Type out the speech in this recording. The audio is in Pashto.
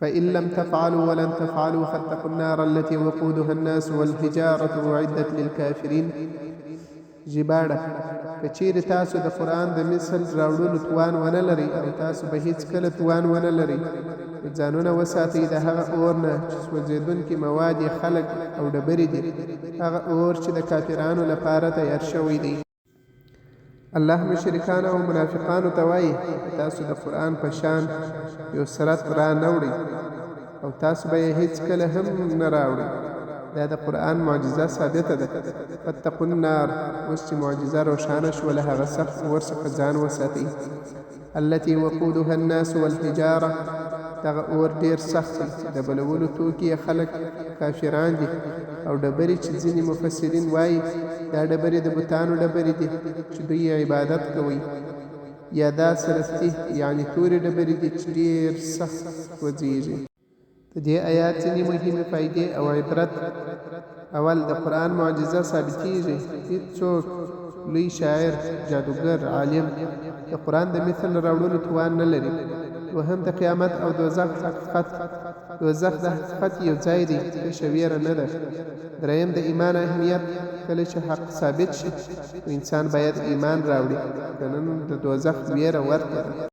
فإن لم تفعلوا ولن تفعلوا فاتقوا النار التي وقودها الناس والحجارة أعدت للكافرين. ژباړه، که چیرې تاسو د قرآن د مثل راوړلو توان ونه لرئ او تاسو به هیڅکله توان ونه لرئ، نو ځانونه وساتئ د هغه اور نه چې سوځېدونکي مواد یې خلک او ډبرې دي، هغه اور چې د کافرانو لپاره تیار شوی دی. الله مشرکانو او منافقانو ته وایي، که تاسو د قرآن په شان یو سرت را نه وړئ او تاسو به یې هیڅکله هم نه راوړئ، دا د قرآن معجزه ثابته ده. فاتقوا النار، اوس چې معجزه روښانه شوه له هغه سخت اور څخه ځان وساتئ. التي وقودها الناس والحجاره، دغه اور ډېر سخت دی، د بلولو توکي یې خلک کافران دي او ډبرې چې ځینې مفسرین وایي دا ډبرې د بتانو ډبرې دي چې دوی یې عبادت کوی، یا دا سرفتي یعنې تورې ډبرې دي چې ډېر سخت سوځېږي. د دې آیات ځینې مهمې فایدې او عبرت. اول، د قرآن معجزه ثابتیږي. هیڅوک، لوی شاعر، جادوګر، عالم، د قرآن د مثل راوړلو توان نه لري. دوهم، د قیامت او دوزخ حقیقت. دوزخ د حقیقت یو ځای دی، تشه ویره نه ده. دریم، د ایمان اهمیت. کله چې حق ثابت شي، نو انسان باید ایمان راوړي، که نه نو د دوزخ ویره ورته ده.